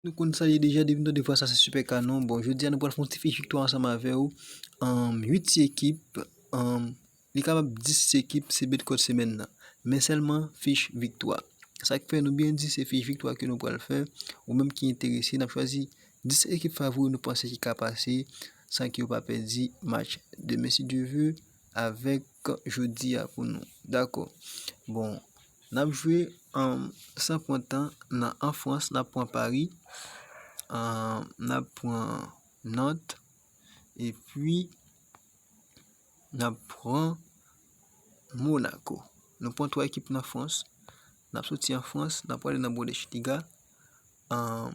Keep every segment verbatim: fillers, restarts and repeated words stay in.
Nou konn sa li deja, depi nou tande vwa sa, se Super Canon. Bon, jodi a nou pral fè yon ti fich viktwa ansanm avè w. Ann, uit ti ekip, ann, li kapab dis ti ekip, se bet kòd semèn nan. Men sèlman fich viktwa. Sa k fè nou byen di se fich viktwa ke nou pral fè. Ou menm ki enterese, n ap chwazi dis ekip favori nou panse ki ka pase san ke yo pa pèdi match demen, si Dye ve, avèk jodi a pou nou. Dakò. Bon, n ap jwe, ann, san pran tan nan, an Frans, n ap pran Paris, ann, n ap pran Nantes, epi n ap pran Monaco. Nou pran twa ekip nan Frans. N ap soti an Frans, n ap prale nan Bundesliga. Ann,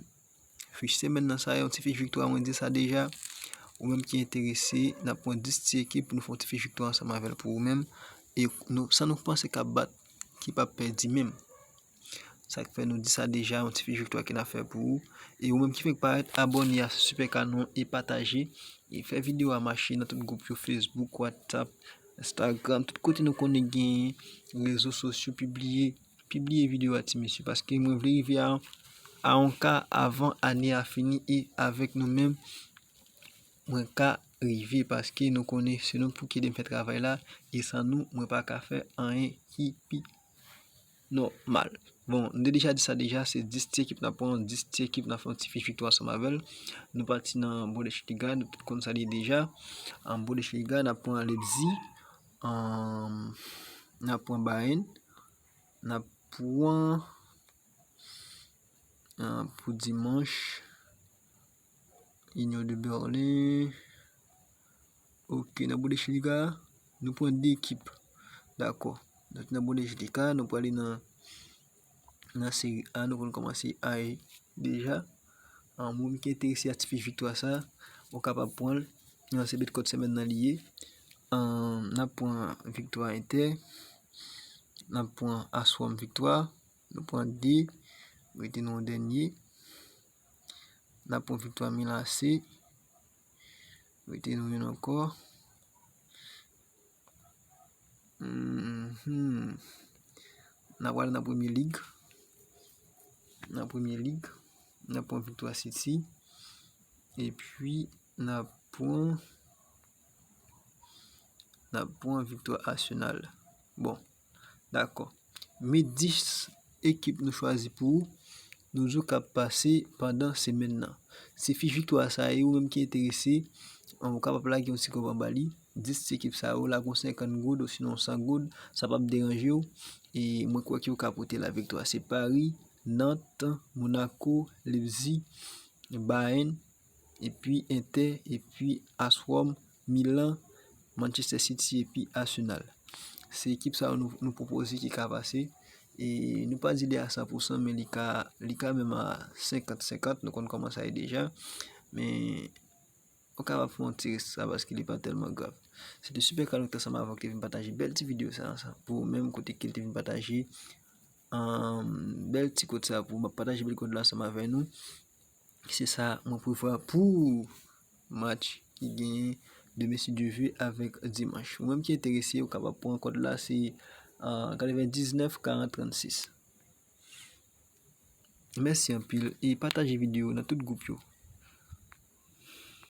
fich semèn nan sa, yon ti fich viktwa, mwen di sa deja. Ou menm ki enterese, n ap pran dis ti ekip pou nou fè yon ti fich viktwa ansanm avè l pou ou menm. E nou, sa nou panse k ap bat, ki p ap pèdi menm. Sa k fè nou di sa deja, yon ti fich viktwa ke n ap fè pou ou. E ou menm ki fenk parèt, abòne a Super Canon e pataje. E fè videyo a mache nan tout gwoup yo, Facebook, WhatsApp, Instagram, tout kote nou konnen gen rezo sosyo, pibliye, pibliye videyo a ti mesye, paske mwen vle rive a, a yon ka avan ane a fini e avèk nou menm, mwen ka rive paske nou konnen se nou pou ki ede m fè travay la e san nou, mwen pa ka fè anyen ki pi nòmal. Bon, nou te deja di sa deja, se dis ti ekip n ap pran, dis ti ekip n ap fè yon ti fich viktwa ansanm avè l. Nou pati nan Bundesliga, nou tout konn sa li ye deja. Ann, Bundesliga, n ap pran Leipzig, ann, n ap pran Bayern, n ap pran, ann, pou dimanch, Union de Berlin. Ok, nan Bundesliga, nou pran de ekip. Dakò. Donk, nan Bundesliga, nou prale nan, nan Seri A, nou konn kòman Seri A ye deja. Ann, moun ki enterese a ti fich viktwa sa, ou kapab pran l. Ann, se bet kòd semèn nan li ye. Ann, n ap pran viktwa Inter. N ap pran AS Rome viktwa. Nou pran de. Rete nou dènye. N ap pran viktwa Milan A C. Rete nou youn ankò. Mhm. N ap prale nan Premye Lig. Nan Premye Lig, n ap pran viktwa City. Epi, n ap pran, n ap pran viktwa Arsenal. Bon, dakò. Men dis ekip nou chwazi pou ou, nou di w k ap pase pandan semèn nan. Se fich viktwa sa ye, ou menm ki enterese, ou kapab lage yon ti kòb anba li. Dis ti ekip sa yo, lage yon senkant goud osinon san goud, sa p ap deranje w. E mwen kwè ke w ka pote laviktwa. Se Paris, Nantes, Monaco, Leipzig, Bayern, epi Inter, epi AS Rome, Milan, Manchester City, epi Arsenal. Se ekip sa yo nou, nou pwopoze ki ka pase. E nou pa di li a san pou san, men li ka, li ka menm a senkant senkant. Nou konn kòman sa ye deja. Men ou kapab fè yon ti risk sa paske li pa tèlman grav. Se te Super Canon ki t ansanm avè w ki te vin pataje bèl ti videyo sa, sa pou ou menm kote ke l te vin pataje, ann, bèl ti kòd sa pou w. M ap pataje bèl kòd la ansanm avè nou. Se sa mwen prevwa pou match ki genyen demen si Dye ve avèk dimanch. Ou menm ki enterese, ou kapab pran kòd la, se, ann, katrevendiznèf karant trannsis. Mèsi anpil e pataje videyo nan tout gwoup yo.